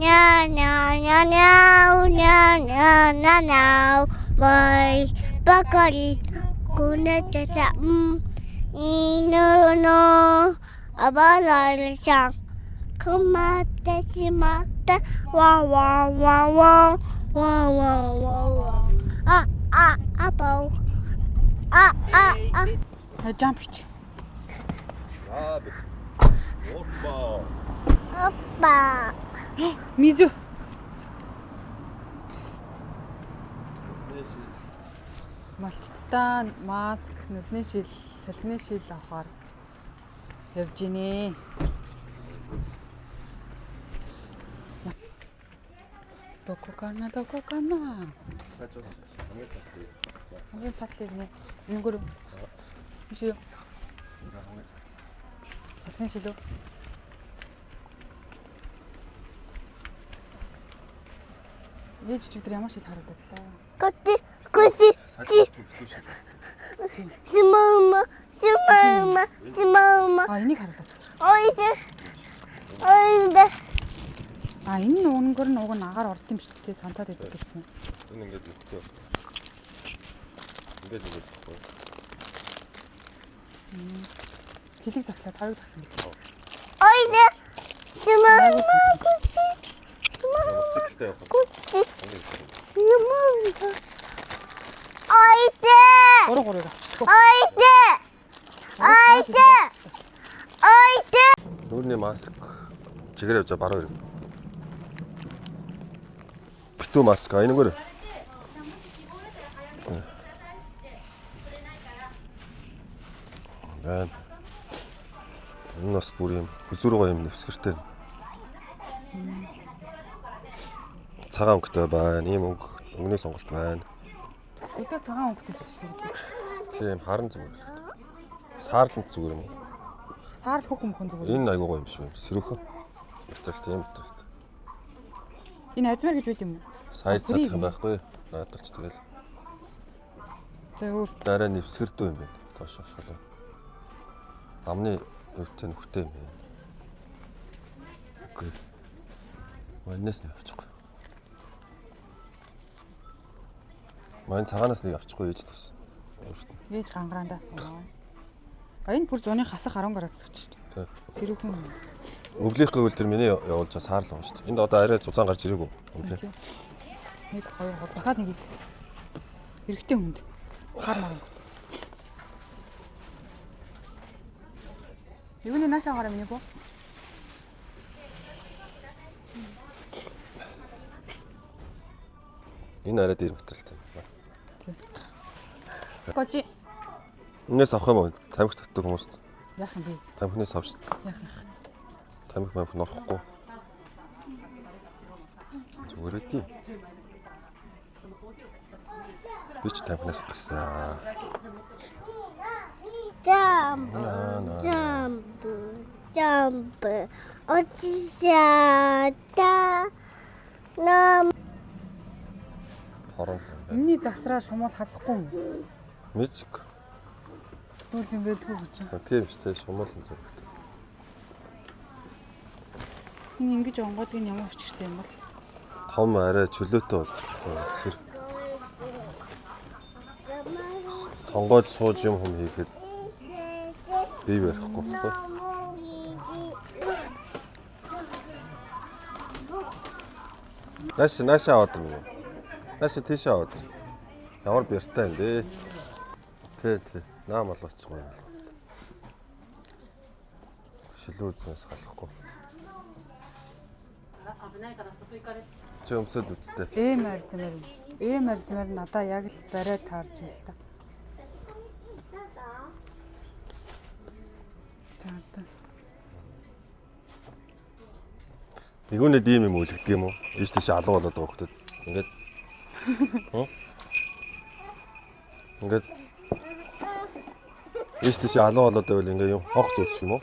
Ня ня ня ня ня ня ня ня бай бакари кунэтэта м ино абалалчан куматасимата ва ва ва ва ва ва ва ва а а апо а а а Та jump хич. За бис. Опа. опа Мизү. Малчтаа маск, нүдний шил, салхины шил авахар явж гинэ. Дококана дококана. Хамгийн цатлыг нэ. Энэгээр биш үү? Салхины шил үү? Ээж өчигдөр тэр ямар шил харуулдаг лээ. Коти коти симама симама симама А энийг харуулдаг шүү. ойде ойде А энэ нь унгөр нь уг нь агаар орд юм шүү дээ. Цантаад идэг гэсэн. Энэ ингээд нүхтэй байна. Ингээд ингээд байхгүй. Хилийг загслаа тавыг загсан билээ. ойде симама коти Мотоциклтэй явах. коти симама ойде 3 3-ыг авчихдаг. ойде ойде ойде Нүүрний маск чигээр явж байгаа баруун хэрэг. Битүү маск а энэгээр. Байна. Энэ бас бүр юм хүзүүр гоё юм нэвсгэртэй. Цагаан өнгөтэй байна. Ийм өнгө өнгөний сонголт байна. Өдөө цагаан өнгөтэй зүйл. Тийм харан зүгээр. Саарлант зүгээр юм уу? Саарл хөх мөхөн зүгээр. Энэ айгуу гоё юм шүү. Сэрүүхэн. Материалтай тийм материалтай. Энэ азмар гэж байд юм уу? Сайз Бүрийг задах юм байхгүй. Наадалч тэгэл. За өөр Дараа нэвсгэрдүү юм байна. Тоош шулуу. Амны өвтэй нөхтэй юм байна. Үгүй. Манайс нэг авчихгүй. Мань цагаанаас нэг авчихгүй ээж тус. Өөртөө. ээж гангараанда. А энэ бүр зуны хасах 10 градус гэж шүү Тэ. дээ. Сэрүүхэн юм. Өвлийнхээ үйл тэр миний явуулж байгаа саарл байгаа шүү дээ. Энд одоо арай зузаан гарч ирээгүй. Өвлөө. Тийм. 1 2 3 дахиад нэгийг эрэгтэй хүнд хар мар өнгөт. Юуны нааш агараа миний хүү? Энэ арай дээр материалтай. Зэ. Гожи Энээс авах юм уу? Тамхи татдаг хүмүүст яах юм бэ? тамхинаас авч Яах юм? тамхи мамх норохгүй. Зүгээр ээ. Би ч тамхинаас гарсан. Jump, На на. jump, jump. Очижата. Нам Хорон л юм байна. Энийний завсраар шумуул хазахгүй юм. Мэдгүй. Тэгвэл юм байлгүй гэж. Тийм шүү дээ. Шумуулан зүг. Энэ ингэж онгойдыг нь ямар учиртай юм бол? Том арай чөлөөтэй болж байгаа. Сэр тонгойд сууж юм хүм хийхэд бие барихгүй байхгүй. Нааш наашаа аваад ирнэ. Нааш тийшээ аваад. ир. Ямар бяртай юм бэ? Тэ тэ. Наам болгочихгүй юм л. Шилүү үзмээс халахгүй. Чи өмсөд үсттэй. Эм арзмар. Эм арзмар надаа яг л барай таарч ил та. За одоо. Нэгүнэд ийм юм үлгдэг юм уу? Ийш тийш алуу болоод байгаа хөлтөд. Ингээд. Хөө? Ингээд. Ийш тийш алуу болоод байвал ингээд юм хонх зүүчих юм уу?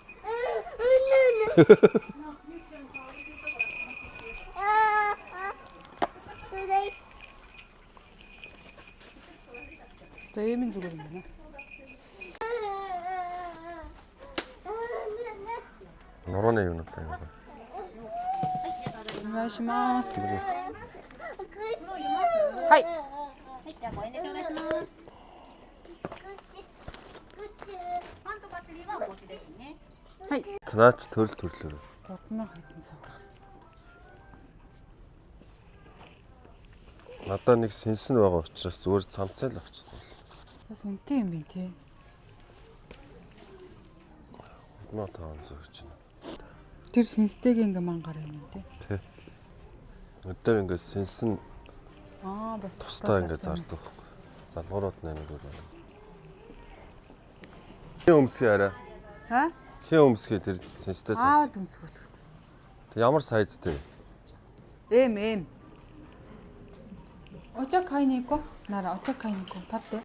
За эм нь зүгээр юм байна. Нурууны юмнууд аяа. 願いします。はい。はい、じゃあご遠慮頂戴します。パンとバッテリーはお持ちですね。 はい。 Наач төрөл төрлөөр. 3000 хэдэн цав. Надаа нэг сэнсэн байгаа учраас зүгээр цамцаа л авчихсан. Бас үнэтэй юм байна тий. 3500 гэж байна. Тэр сэнстэйг ингээ мангаар юм тий. Тэ. Өдөр ингээд сэнсэн Аа, бас тусдаа ингээд зардаг байхгүй. Залгуурууд нэмэг өөр байна. Хин өмсгий арай. Ха? Хин өмсгий тэр сэнстэй цамц. Аавал өмсөх үлэхт. Тэг ямар сайзтэй? Эм эм. お茶買いに行こう。ならお茶買いに行こう。立って。